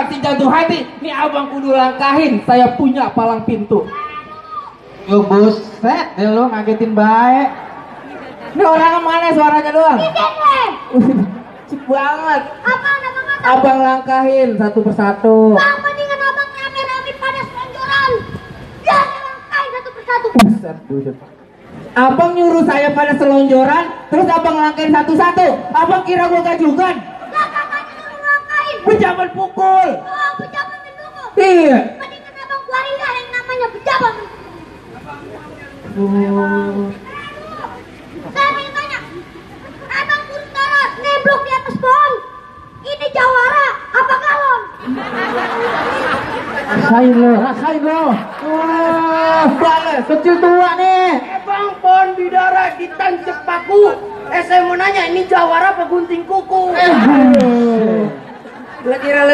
Si jatuh hati, nih abang kudu langkahin. Saya punya palang pintu. Yo buset, deh lo ngagetin baik. Ini orang mana suaranya doang? Cik banget. Abang langkahin satu persatu. Mendingan abang rame-rame pada selonjoran. Biar langkahin satu persatu. Buset. Abang nyuruh saya pada selonjoran, terus abang langkahin satu-satu. Abang kira gua gajugan? Lah kakaknya nyuruh langkahin. Pejabat pukul. Oh, pejabat mendukung. Iya. Mendingan abang keluarin dah yang namanya pejabat. Saya mau tanya, abang Kuntara neblok di atas pohon. Ini jawara apa galon? Rasain lo. Wah, balik kecil tua nih. Bang pohon bidara ditancap paku. Saya mau nanya ini jawara apa gunting kuku? Lo kira lo